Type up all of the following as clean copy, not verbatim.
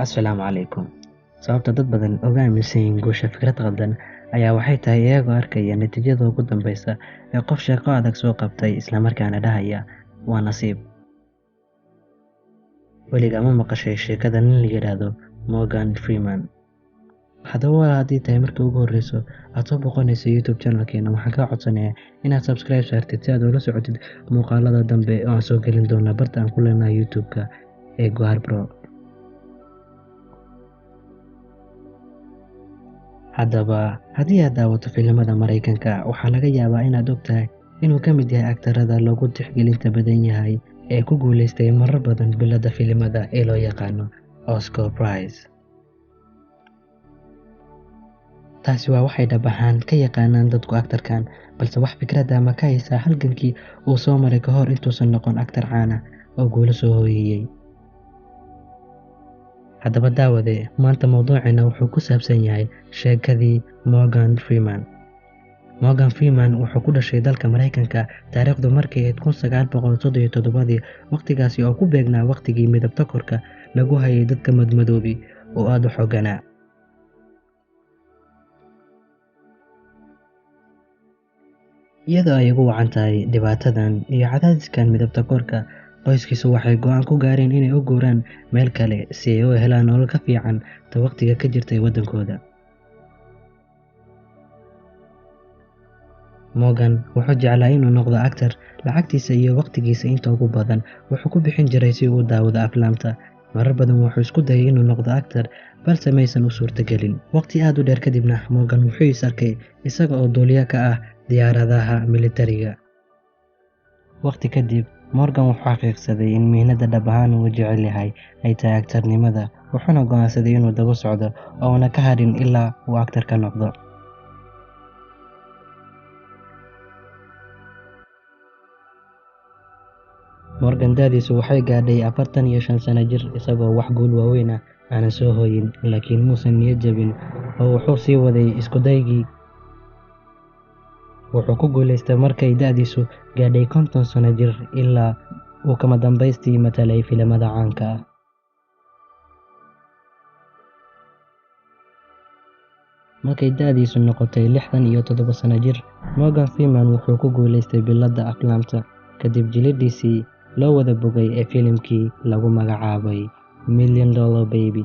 Assalaamu calaykum. Sababta dad badan uga aaminsan yihiin guusha fikrad qaldan ayaa waxay tahay iyagoo arkaya natiijada ugu dambeysa ee qof shaqo adag soo qabtay isla markaana dhahaya waa nasiib. Weligaa ma maqashay sheekada nin la yiraahdo Morgan Freeman? Haddaba walaal, haddii tahay markii ugu horreyso aad soo boqonayso YouTube channelkeena, waxaan kaa codsanayaa inaad subscribe saartid si aad ula socotid muuqaalada dambe oo aan soo gelin doono barta aan ku leenahay YouTube-ka ee Gohar Bro. Haddaba haddii aad daawato filimada Maraykanka, waxaa laga yaabaa inaad ogtahay inuu ka mid yahay aktarada loogu tixgelinta badan yahay ee ku guuleystay marar badan biladda filimada ee loo yaqaano Oscar Prize. Taasi waa waxay dhab ahaan ka yaqaanaan dadku aktarkan, balse wax fikrad ah ma ka haysaa halgankii uu soo maray ka hor intuusan noqon aktar caan ah oo guulo soo hooyiyey? Haddaba daawade, maanta mawduuceena wuxuu ku saabsan yahay sheekadii Morgan Freeman. Morgan Freeman wuxuu ku dhashay dalka Maraykanka taariikhdu markay ahayd 1937-dii, waqtigaasi oo ku beegnaa waqtigii midabta korka lagu hayay dadka madmadoobi oo aad u xoogganaa. Iyadoo ay ugu wacan tahay dhibaatadan iyo cadaadiskan midabta korka, qoyskiisu waxay go'aan ku gaareen inay u guuraan meel kale si ay u helaan nolol ka fiican ta waqtiga ka jirtay waddankooda. Morgan wuxuu jeclaa inuu noqdo actor. Lacagtiisa iyo waqtigiisa inta ugu badan wuxuu ku bixin jiray si uu u daawado aflaamta. Marar badan wuxuu isku dayay inuu noqdo actor, balse maysan u suurtagelin. Waqti aad u dheer kadibna Morgan wuxuu is arkay isaga oo duuliye ka ah diyaaradaha militariga. Waqti kadib Morgan wuxuu xaqiiqsaday in mihnada dhab ahaan uu jecel yahay ay tahay aktarnimada, wuxuuna go'aansaday inuu daba socdo oo uuna ka hadhin ilaa uu aktar ka noqdo. Morgan da'diisu waxay gaadhay 45 sano jir isagoo wax guul waaweyn ah aanan soo hooyin, laakiin muusan niyad jabin oo wuxuu sii waday isku daygii. Wuxuu ku guuleystay markay da'diisu gaadhay 50 sano jir ilaa uu kama dambaystii matalay filimada caanka ah. Markay da'diisu noqotay 67 sano jir, Morgan Freeman wuxuu ku guuleystay biladda aflaamta kadib jiliddiisii loo wada bogay ee filimkii lagu magacaabay Million Dollar Baby.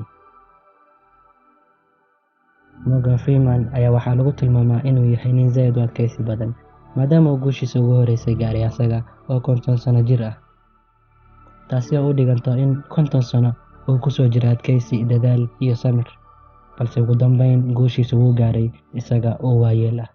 Morgan Freeman ayaa waxaa lagu tilmaamaa inuu yahay nin zaid u adkaysi badan, maadaama uu guushiisa ugu horreysay gaaray asaga oo 50 sano jir ah, taasi oo u dhiganta in 50 sano uu ku soo jiray adkaysi, dadaal iyo samir, balse ugu dambeyn guushiisa wuu gaaray isaga oo waayeel ah.